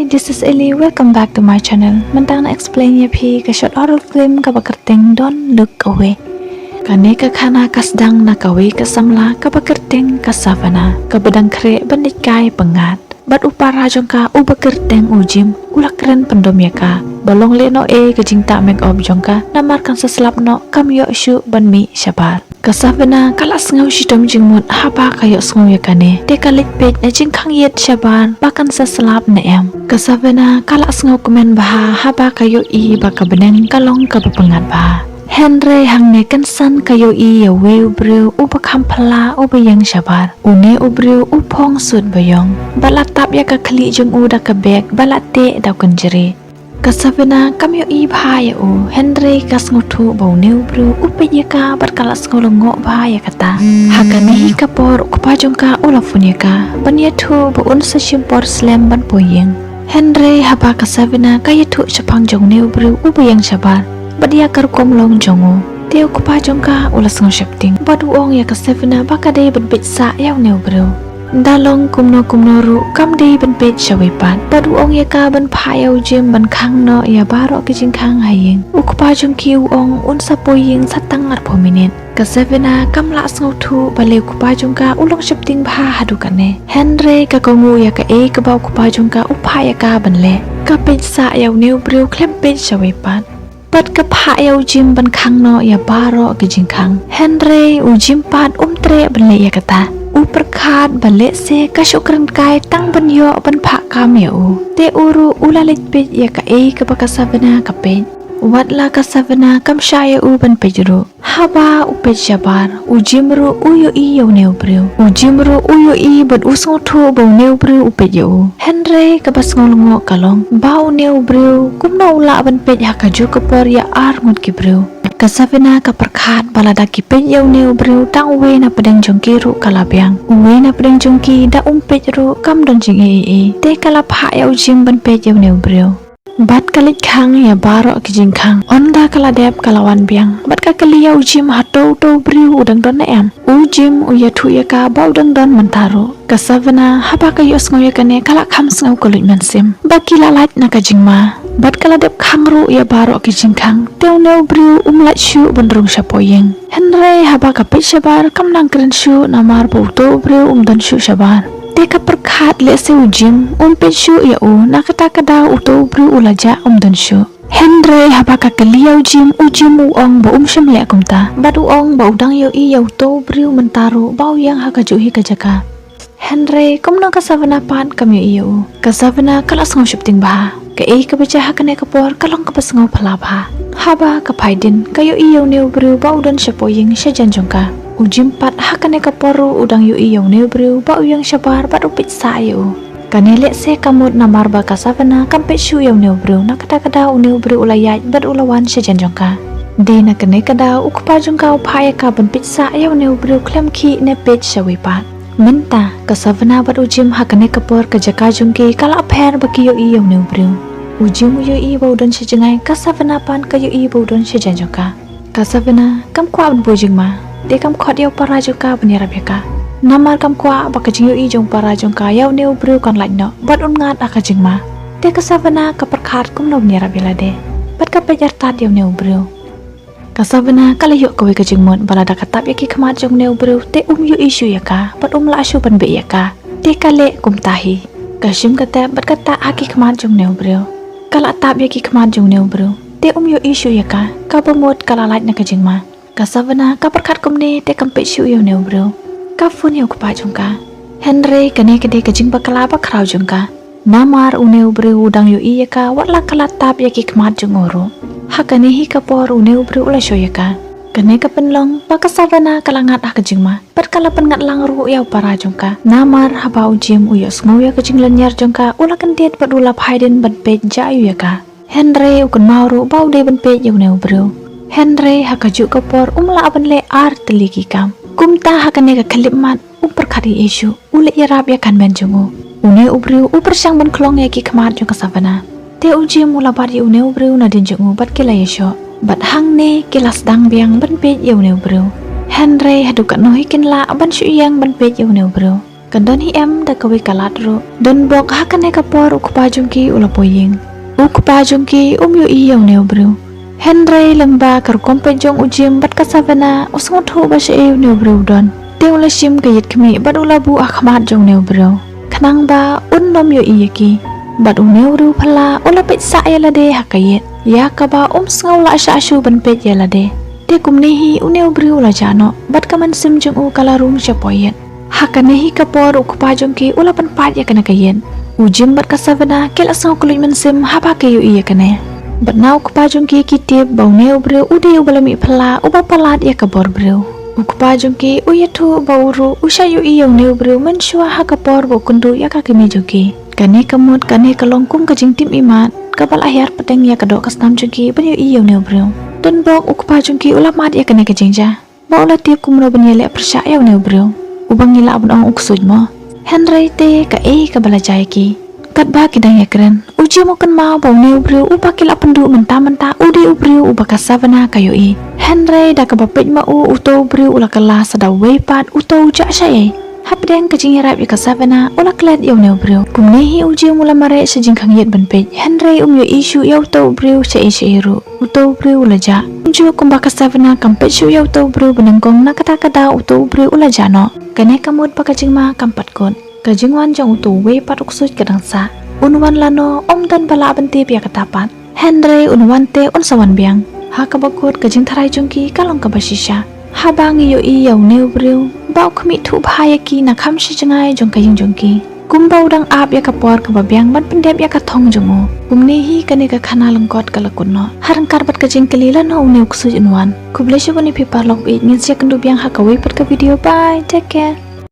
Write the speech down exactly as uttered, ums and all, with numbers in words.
This is Ellie, welcome back to my channel. Mynta ngan explain ïa phi ka short horror film kaba kyrteng Don't Look Away. Kane ka khana ka sdang na kawei ka samla kaba kyrteng ka Savannah, kaba dang khreh ban leit kai pyngngad. Bad u para jong ka uba kyrteng u Jim u la kren pyndom ïa ka ba long lehnohei ka jingtah make up jong ka, namar kan sa slap noh, kam ïoh shuh ban mih shabar. Ka Savannah ka la sngew shitom jingmut haba ka ïohsngew ïa kane, te ka leit peit na jingkhang ïit shabar ba kan sa slap ne em. Ka Savannah ka la sngewkmen bha haba ka ïohi ba ka bneng ka long kaba pyngngad bha. Hynrei hangne kynsan ka ïohi ïa uwei u briew uba kham phylla uba ïeng shabar. Une u briew u phong suit baïong bad la tap ïa ka khlieh jong u da ka bag bad la teh da u kynjri. Ka Savannah kam ïohi bha ïa u, hynrei ka sngewthuh ba une u briew u peit ïa ka bad ka la sngew lyngngoh bha ïa kata. Ha kane hi ka por u kpa jong ka u la phone ïa ka ban ïathuh ba un sa shim por slem ban poi ïing. Hynrei haba ka Savannah ka ïathuh shaphang jong une u briew uba ïeng shabar bad ïa ka rukom long jong u, te u kpa jong ka u la sngew sheptieng bad u ong ïa ka Savannah ba ka dei ban peit sah ïa une u briew. Da long kumno kumno ruh kam dei ban peit shawei pat. Bad u ong ïa ka ban phah ïa u Jim ban khang noh ïa baroh ki jingkhang ha ïing. U kpa jong ki u ong un sa poi ïing sa tang arphew minit. Ka Savannah kam lah sngewthuh balei u kpa jong ka u long sheptieng bha haduh kane. Hynrei ka kohnguh ïa kaei kaba u kpa jong ka u phah ïa ka ban leh. Ka peit sah ïa une u briew khlem peit shawei pat. Bad ka phah ïa u Jim ban khang noh ïa baroh ki jingkhang. Hynrei u Jim pat um treh ban leh ïa kata. U pyrkhat ba lehse ka shu kren kai tang ban ïoh ban phah kam ïa u. Te u ruh u la leit peit ïa kaei kaba ka Savannah ka peit. Wat la ka Savannah kam shah ïa u ban peit ruh. Haba u peit shabar, u Jim ruh u ïohi ïa une u briew. U Jim ruh u ïohi bad u sngewthuh ba une u briew u peit ïa u. Hynrei kaba sngewlyngngoh ka long ba une u briew kumno u lah ban peit ha kajuh ka por ïa ar ngut ki briew. Ka Savannah ka pyrkhat ba lada ki peit ïa une u briew tang uwei na pdeng jong ki ruh ka la biang. Uwei na pdeng jong ki da um peit ruh kam don jingeh ei ei. Te ka la phah ïa u Jim ban peit ïa une u briew. Bad ka leit khang ïa baroh ki jingkhang. Ynda ka la dep ka la wan biang bad ka kylli ïa u Jim hato uto u briew u dang don ne em. U Jim u ïathuh ïa ka ba u dang don mynta ruh. Ka Savannah haba ka ïohsngew ïa kane ka la kham sngew ka luid mynsiem ba ki la lait na ka jingma. Bad ka la dep khang ruh ïa baroh ki jingkhang. Te une u briew um lait shuh ban rung shapoh ïing. Hynrei haba ka peit shabar kam nang kren shuh namar ba uto u briew um don shuh shabar. Te ka pyrkhat lehse u Jim um peit shuh ïa u, na kata ka daw uto u briew u la jah um don shuh. Hynrei haba ka kylli ïa u Jim, u Jim u ong ba um shym leh kumta. Bad u ong ba u dang ïohi ïa uto u briew mynta ruh ba u ïeng ha kajuh hi ka jaka. Hynrei kumno ka Savannah pat kam ïohi ïa u. Ka Savannah ka la sngew sheptieng bha. Kaei kaba jia ha kane ka por ka long kaba sngew phylla bha. Haba ka phai dien ka ïohi ïa une u briew ba u don shapoh ïing shajan jong ka. U Jim pat ha kane ka por ruh u dang ïohi ïa une u briew ba u ïeng shabar bad u peit sah ïa u. Kane lehse ka mut namar ba ka Savannah kam peit shuh ïa une u briew, na kata ka daw une u briew u la ïaid bad u la wan shajan jong ka. Dei na kane ka daw u kpa jong ka u phah ïa ka ban peit sah ïa une u briew khlem khih ne peit shawei pat. Mynta ka Savannah bad u Jim ha kane ka por ka jaka jong ki ka la pher ba ki ïohi ïa une u briew. U Jim u ïohi ba u don sha jngai, ka Savannah pat ka ïohi ba u don shajan jong ka. Ka Savannah kam kwah ban buh jingma, te kam khot ïa u para jong ka ban ïarap ïa ka. Namar kam kwah ba ka jingïohi jong u para jong ka ïa une u briew kan lait noh bad un ngat ha ka jingma. Te ka Savannah ka pyrkhat kumno ban ïarap ïa lade bad ka peit artat ïa une u briew. Ka Savannah ka la ïoh kawei ka jingmut ba lada ka tap ïa ki khmat jong une u briew te um ïohi shuh ïa ka bad um lah shuh ban beh ïa ka. Te ka leh kumta hi. Ka shim ka tep bad ka tah ha ki khmat jong une u briew. Ka la tap ïa ki khmat jong une u briew te um ïohi shuh ïa ka, kaba mut ka la lait na ka jingma. Ka Savannah ka pyrkhat kumne te kam peit shuh ïa une u briew. Ka phone ïa u kpa jong ka. Hynrei kane ka dei ka jingbakla bakhraw jong ka. Namar une u briew u dang ïohi ïa ka wat la ka la tap ïa ki khmat jong u ruh. Ha kane hi ka por une u briew u la shoi ïa ka. Kane ka pynlong ba ka Savannah ka la ngat ha ka jingma bad ka la pynngat lang ruh ïa u para jong ka. Namar haba u Jim u ïohsngew ïa ka jinglynñiar jong ka u la kyndit bad u la phai dien ban peit ja aiu ïa ka. Hynrei u kynmaw ruh ba u dei ban peit ïa une u briew. Hynrei ha kajuh ka por um lah ban leh ar tylli ki kam. Kumta ha kane ka khyllipmat um pyrkhat ei ei shuh, u leit ïarap ïa ka hynmen jong u. Une u briew u pyrshang ban khlong ïa ki khmat jong ka Savannah. Te u Jim u la bat ïa une u briew nadien jong u bad ki la ïashoh. Bad hangne ki la sdang biang ban peit ïa une u briew. Hynrei haduh katno hi kin lah ban shu ïeng ban peit ïa une u briew. Ka don hi em da kawei ka lad ruh. Don bok ha kane ka por u kpa jong ki u la poi ïing. U kpa jong ki um ïohi ïa une u briew. Hynrei lyngba ka rukom peit jong u Jim bad ka Savannah u sngewthuh ba shaei une u briew u don. Te u la shim ka ïit khmih bad u la buh ha khmat jong une u briew. Khnang ba un ym ïohi ïa ki. Bad une u riewphylla u la peit sah ïa lade ha ka ïit. Ïa kaba um sngew lah shah shuh ban peit ïa lade. Te kumne hi une u briew u la jah noh bad ka mynsiem jong u ka la rung sha poh ïit. Ha kane hi ka por u kpa jong ki u la pynpait ïa kane ka ïit. U Jim bad ka Savannah ki la sngew kylluid mynsiem haba ki ïohi ïa kane. Bad na u kpa jong ki ki tip ba une u briew u dei uba la mih phylla uba palat ïa ka bor briew. U kpa jong ki u ïathuh ba u ruh u shah ïohi ïa une u briew mynshuwa ha ka por ba u kynduh ïa ka kmie jong ki. Kane ka mut kane ka long kum ka jingtip imat kaba la hiar pateng ïa ka doh ka snam jong ki ban ïohi ïa une u briew. Don bok u kpa jong ki u la mad ïa kane ka jingjia. Ba u la tip kumno ban ïaleh pyrshah ïa une u briew. Uba ngi lah ban ong u ksuid mo. Hynrei te kaei kaba la jia ïa ki. Katba ki dang ïakren u Jim u kynmaw ba une u briew uba ki la pynduh mynta mynta u dei u briew uba ka Savannah ka ïohi. Hynrei da kaba peit ma u uto u briew u la kylla sa da uwei pat uto u jah shaei. Hapdeng ka jingïarap ïa ka Savannah u la klet ïa une u briew. Kumne hi u Jim u la mareh sha jingkhang ïit ban peit. Hynrei um ïohi shuh ïa uto u briew shaei shaei ruh. Uto u briew u la jah. Kumjuh kumba ka Savannah kam peit shuh ïa uto u briew ba nyngkong na kata ka daw uto u briew u la jah noh. Kane ka mut ba ka jingma kam pat kut. Ka jingwan jong uto uwei pat u ksuid ka dang sah. Un wan lano um don ba lah ban tip ïa kata pat. Hynrei un wan te un sa wan biang. Ha kaba kut ka jingtharai jong ki ka long kaba shisha. Haba ngi ïohi ïa une u briew ba u khmih thuh bha ïa ki na kham shi jngai jong ka ïing jong ki. Kumba u dang ap ïa ka por kaba biang ban pyndep ïa ka thong jong u. Kumne hi kane ka khana lyngkot ka la kut noh. Ha ryngkat bad ka jingkylli lano une u ksuid un wan. Khublei shibun ïa phi paralok, ngin sa ïakynduh biang ha kawei pat ka video. Bye, take care.